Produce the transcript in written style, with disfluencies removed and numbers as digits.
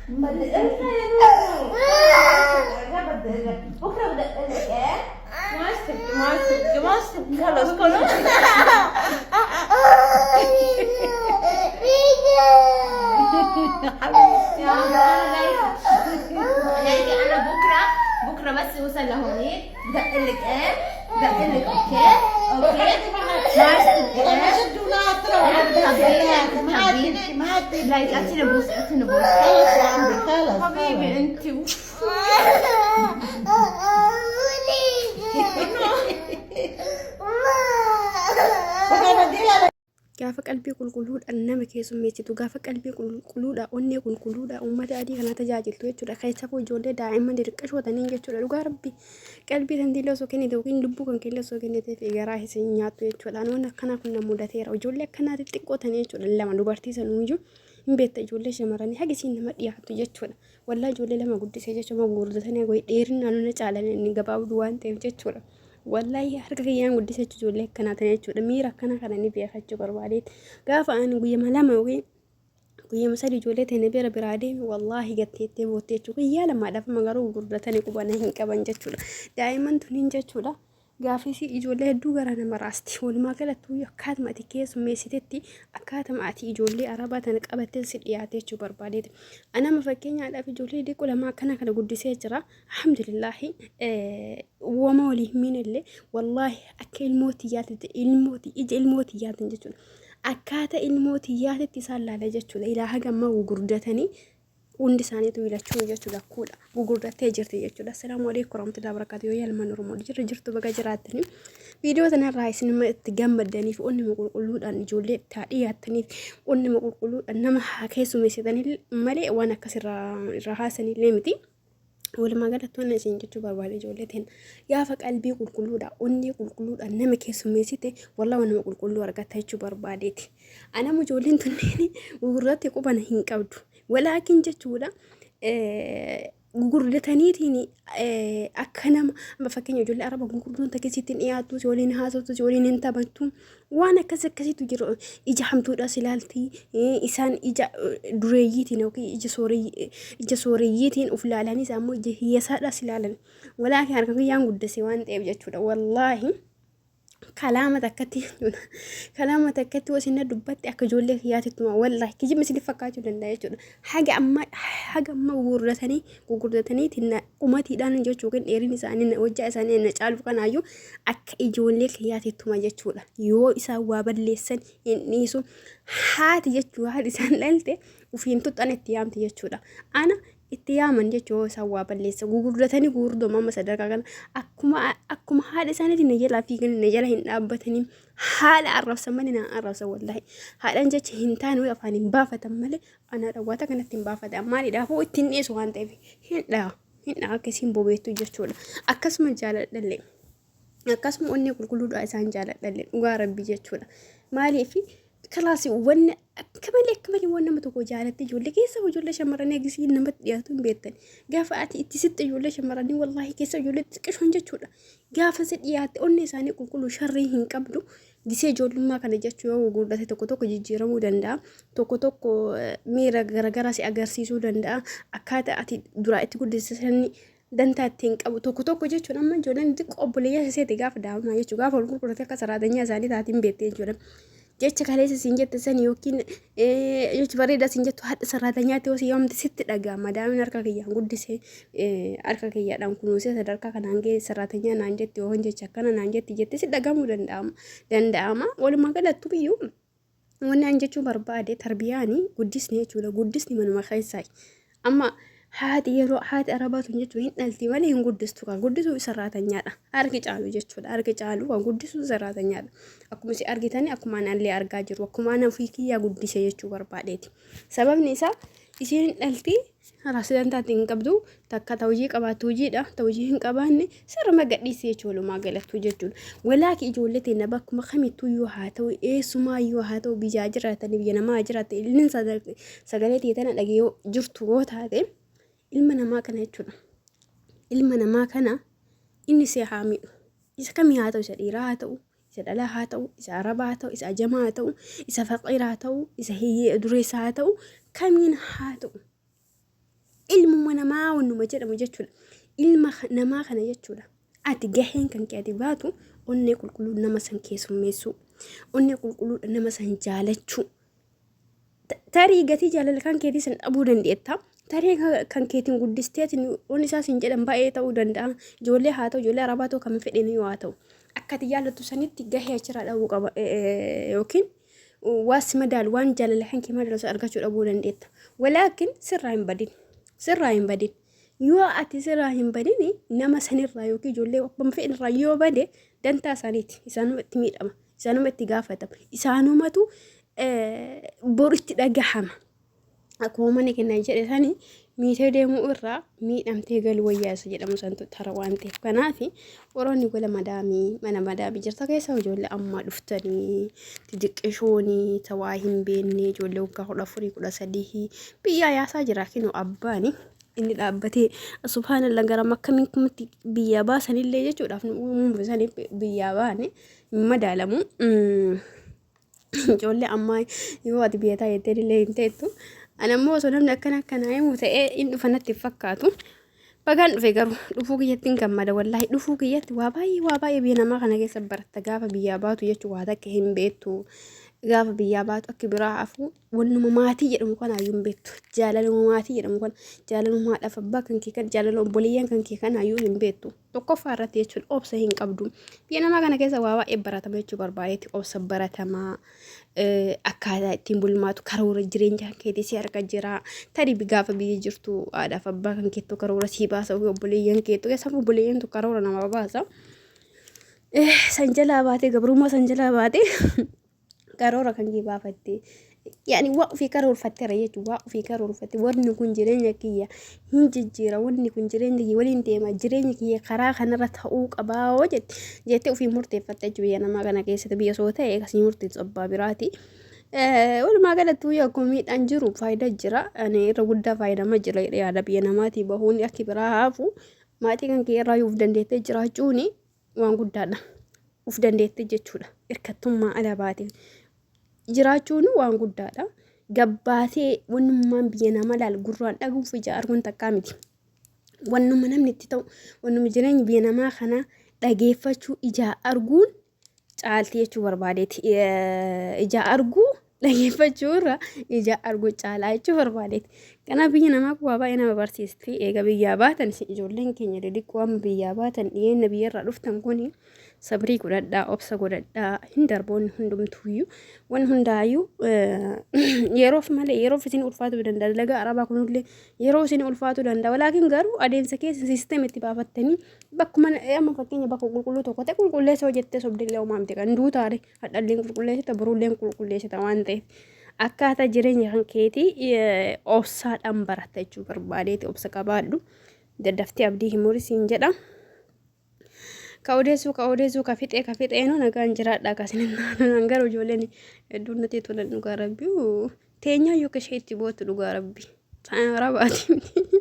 ما تدقلنا يا نونو. لا بدق لك بكره، بدق لك. ايه ما تبكي، ما تبكي، ما تبكي، خلاص خلاص. حبيبتي. يا عمري. ليكي انا بكره، بكره بس اوصل لهونيك بدق لك. ايه بدق لك. okay okay، ما تبكي. ما ايه شدوا ناطرة. بتحبيني؟ ما بتحبيني؟ تبكي، ما تبكي. لايك اعطيني بوس، اعطيني بوس. خلص يا عمري، خلص. حبيبي انت، اوف. بكرة بدي لها. Gaafa qalbii qulqulluudhaan nama keessummeessitu, gaafa qalbii qulqulluudhaan, onnee qulqulluudhaan uummata adii kana tajaajiltu jechuudha. Keessafuu ijoollee daa'imman xixiqqashootaniin jechuudha. Dhugaa Rabbi, qalbii tantiillee osoo kennite yookiin lubbuu kan keellee osoo kenniteef garaa isin nyaattu jechuudha. Waan akkanaa kun na mudateera. Ijoollee akkanaa xixiqqootanii jechuudha. Lama dubartii sanuuyyuu hin beekta, ijoollee shamarranii haga isiin nama dhiyaattu jechuudha. Wallaa ijoollee lama guddisee jechuudha, gurguddatanii dheerinaan na caalan, inni gabaabduu waan ta'eef jechuudha. Wallaahi harka kiyyaan guddisee ijoollee akkanaa ta'e jechuudha. Miira akkana kana ni beekachuu barbaadeeti. Gaafa ani guyyama 2 yookiin guyyama 3 ijoollee ta'e bira biraa deeme, wallaahi gatteettee boottee jechuudha. Guyyaa lamaadhaaf garuu gurguddatanii qubana hin qaban jechuudha. Daa'imman tuniin jechuudha. Gaafisi ijoollee hedduu gara nama raasti. Walumaa galatti akkaatuma ati keessummeessitetti, akkaatuma ati ijoollee arabaa tana qabattee si dhiyaate jechuu barbaadeeti. Anama fakkeenyaadhaaf ijoollee xiqqoo lama akkana kana guddisee jira. Alhamdulillaahi, wama walii hin miinellee, wallaahi akka ilmoo tiyyaatitti, ilmooti ija ilmoo tiyyaatiin jechuudha. Akkaata ilmoo tiyyaatitti isaan laala jechuudha. Ilaa haga ammaa gugurdatanii hundi isaaniitu filachuu jechuudha. Kuudha gugurdattee jirti jechuudha. Assalaamu alaikum warahmatullahi wabarakatuh. Yoo yalman Oromoo jirra jirtu, baga jiraattanii. Viidiyoo tanarraa isin itti gammaddaniif, onnima qulqulluudhaan ijoollee itti haa dhiyaattaniif, onnima qulqulluudhaan nama haa keessummeessitanii malee waan akkas irraa haasanillee miti. Walumaa galatti waan isin jechuu barbaade, ijoollee ta'in gaafa qalbii qulqulluudha, onnee qulqulluudhaan nama keessummeessite, wallaahi nama qulqulluu argatta jechuu barbaadeeti. Anam ijoolleen tunneen gugurratti qubana hin qabdu. Walaakin jechuudha, gugurdataniitiin akka nama amma fakkeenya ijoollee araba gugurdoon takkisiitti hin dhiyaattu, si waliin haasoftu, si waliin hin taphattu, waan akkas akkasiitu jiru. Ija hamtuudhaas ilaalti isaan, ija dureeyyiitiin yookiin ija sooreyyiitiin uf ilaalanii, isaan immoo ija hiyyeessaadhaas ilaalan. Walaakin harka kiyyaan guddise waan ta'eef jechuudha, wallaahi kalaama takkatti wasinna dubbatti akka ijoollee kiyyaatittuma, wallaahi kijibni isiniif fakkaachuu danda'a jechuudha. Haga ammaa gugurdatanii gugurdatanii tinna umatiidhaan jechuu yookiin dheerinni isaanii hojjaa isaanii na caalu kanaayyuu akka ijoollee kiyyaatittuma jechuudha. Yoo isaan waa balleessan hin dhiisu. Haati jechuu, haati isaan dhalte ufiin tuxxan itti yaamti jechuudha. Ana itti yaaman jechuu yoo isaan waa balleessa. Gugurdatanii gugurdooma amma sadarkaa kana akkuma haadha isaaniitiin na jalaa fiiganii na jala hin dhaabbatanii, haala arrabsan malee na arrabsan. Wallaahi haadhaan jecha hin taane wayii afaan hin baafatan malee anaa dhawwaata kanatti hin baafatan. Maaliidhaafuu ittiin dhiyeessu waan ta'eef hin dha'a, hin dha'a akka isiin bobeettu jechuudha. Akkasuma jaaladhallee, akkasuma onnee qulqulluudhaa isaan jaaladhallee, dhugaa Rabbii jechuudha. Maaliif kalaasii wanni akka malee, akka malee waan nama tokko jaalatte, ijoollee keessa ijoollee shamarranii agisii namatti dhiyaatu hin beektan. Gaafa ati itti sitti ijoollee shamarranii, wallaahi keessa ijoollee xixiqqishoon jechuudha. Gaafa si dhiyaatte onnee isaanii qulqulluu, sharrii hin qabdu. Gisee ijoollummaa kana jechuu yoo gurguddate tokko tokko jijjiiramuu danda'a. Tokko tokko miira garaagaraa si agarsiisuu danda'a. Akkaataa ati duraa itti guddiste sanii dantaa ittiin qabu tokko tokko jechuun, amma ijoolleen xiqqoo obboleeyyaa iseeti gaafa daa'imaa jechuun gaafa ol gurgurate akka saraatanyaa isaanii taatiin beektee jechuudha. Jecha kaleessa siin jette sani yookiin jecha bareedaa siin jettu haadha saraatanyaatti yoo si yaamte sitti dhaga'ama. Daa'imni harka kiyyaan guddisee, harka kiyyaadhaan kunuunsee sadarkaa kanaan ga'e saraatanyaa naan jetti yoo jecha akkana naan jetti jettee si dhaga'amuu danda'ama. Danda'ama. Walumaa galattu biyyuu wanni an jechuu barbaade, tarbiyaani guddisni jechuudha. Guddisni manuma keessaa. Amma haati, yeroo haati arabaa tun jechuun hin dhalti malee hin guddistu. Kan guddisu saraatanyaadha. Harki caalu jechuudha. Harki caalu kan guddisu saraatanyaadha. Akkuma isin argitanii, akkuma anallee argaa jiru, akkuma ana ofii kiyyaa guddise jechuu barbaadeeti. Sababni isaa isheen hin dhalti, raas dantaatti hin qabdu takka, ta hojii qabaattu hojiidha, ta hojii hin qabaanne sirma gadhiisi jechuu, walumaa galattuu jechuudha. Walaaki ijoollee teenya bakkuma kamittuu yoo haa ta'u, eessumaa yoo haa ta'u, biyyaa jiraatanii, biyya namaa jiraatan, ilmi sagalee ta'e tana dhagee jirtu yoo taate, ilma namaa kana jechuudha. Ilma namaa kana inni si haa miidhu. Isa kamii haa ta'u, isa dhiiraa haa ta'u, isa dhalaa haa ta'u, isa arabaa haa ta'u, isa ajamaa haa ta'u, isa faqiiraa haa ta'u, isa hiyyee dureessaa haa ta'u, kamiin haa ta'u. Ilma namaa wannuma jedhamu jechuudha. Ilma namaa kana jechuudha. Ati gaheen kan kee ati baatu onnee qulqulluu nama san keessummeessuu. Onnee qulqulluudha nama san jaalachuu. Tarii gatii jaalala kan keetii san dhabuu dandeetta. Tarii kan keetiin guddisteetiin wanni isaa siin jedhan baay'ee ta'uu danda'a. Ijoollee haa ta'u, ijoollee arabaa ta'u, kan fedhin yoo haa ta'u. Akka ati jaallattu sanitti gahee achirraa dhabuu qaba yookiin waa si madaalu waan jaalala kan kee madaalu san argachuu dhabuu dandeetta. Walaakin sirraa hin badin. Sirraa hin badin. Yoo ati sirraa hin badin nama sanirraa yookiin ijoollee abbaan fedhinirraa yoo bade dantaa isaaniiti. Isaanuma itti miidhama. Isaanuma itti gaafatama. Isaanumatu boru itti dhagahama. Akkuma mana kennaa jedhe sani miitee deemuu irraa miidhamtee galuu wayyaa isa jedhamu santu tara waan ta'eef. Kanaaf warroonni gola madaamii mana madaamii jirta keessa ijoollee ammaa dhuftanii xixiqqishoonii tawaa hin beekne ijoollee waggaa 14 13 biyyaa yaasaa jira kinoo abbaani inni dhaabbatee subhaanallah gara akkamiin kumatti biyyaa baasanillee jechuudhaaf nu uumuuf isanii biyyaa baane hin madaalamu. Ijoollee ammaa yoo ati biyya taa jettee illee hin teettu. Ani ammoo osoo namni akkana akkanaa himu ta'ee hin dhufa natti hin fakkaatu. Bagaan dhufe garuu dhufuu kiyyatti hin gammada wallaahi dhufuu kiyyatti waa baay'ee waa baay'ee biyya namaa kana keessa baratta gaafa biyyaa baatu jechuun waa takka hin beektu gaafa biyyaa baatu akki biraa hafu wannuma maatii jedhamu kanaayyuu hin beektu jaalaluma maatii jedhamu kana jaalaluma haadhaaf abbaa kan kee kan jaalala obboleeyyan kan kee kanaayyuu hin beektu. Tokkoffaa irratti jechuun obsa hin qabdu. Biyya namaa kana keessa waa baay'ee baratama jechuu barbaadeeti. Obsa baratamaa akkaataa ittiin bulmaatu karoora jireenya kan keetii si harka jira. Tarii gaafa biyya jirtu haadhaaf abbaa kan keettu karoora sii baasa obboleeyyan keettu keessa obboleeyyantu karoora nama baasa. San jalaa baatee gabrummaa san jalaa baatee karoora kan kee baafatte yaani waa ofii karoorfatteera jechuudha waa ofii karoorfatte wanni kun jireenya kiyya hin jijjiira wanni kun jireenya kiyya waliin deema jireenya kiyya karaa kanarra ta'uu qabaa hoo jette jettee ofii murteeffatte jechuudha biyya namaa kana keessatti biyya soo ta'e akkasii murteessu abbaa biraati. Walumaa galatti guyyaa akkuma miidhaan jiru faayidaa jira. Ani irra guddaa faayidama jira jedhee yaada biyya namaatii bahuun akki biraa hafu maatii kan kee irraa of dandeettee jiraachuun waan guddaadha. Uf dandeette jechuudha. Hirkattummaa ala baatee jiraachuun waan guddaadha. Gabbaatee wannummaan biyya nama laal gurraan dhaguuf ija arguun takkaa miti. Wannuma namni itti ta'u wannuma jireenya biyya namaa kana dhageeffachuu ijaa arguun caalti jechuu barbaadeeti. Ijaa arguu dhageeffachuu irra ija arguu caalaa jechuu barbaadeeti. Kanaaf biyya namaa kun waa baay'ee nama barsiisti. Eega biyyaa baatan isin ijoolleen keenya xixiqqoo amma biyyaa baatan dhiyeenya biyyarraa dhuftan kuni sabrii godhadhaa, obsa godhadhaa hin darboonni hundumtuuyyuu waan hundaayyuu yeroof malee yeroof isin ulfaatuu danda'a. Dalagaa arabaa kunillee yeroo isin ulfaatuu danda'a. Walaakin garuu adeemsa keessa sisteem itti baafattanii bakkuma amma fakkeenya bakka qulqulluu tokko ta'e qulqulleessa hojjettee sobdillee homaa miti kan duutaare. Hadhalleen qulqulleessita boruulleen qulqulleessita waan ta'eef akkaataa jireenya kan keetii obsaadhaan baratta jechuu barbaadeeti obsa qabaadhu daddaftee abdii hin muri siin jedha. Ka odeessuu ka odeessuu ka fixee ka fixeenuu nagaan jiraadha ka isin hin garuu ijoolleen hedduun natti tolan dhugaa rabbii teenyaa yoo ishee itti boottu dhugaa rabbii. Arabaati miti.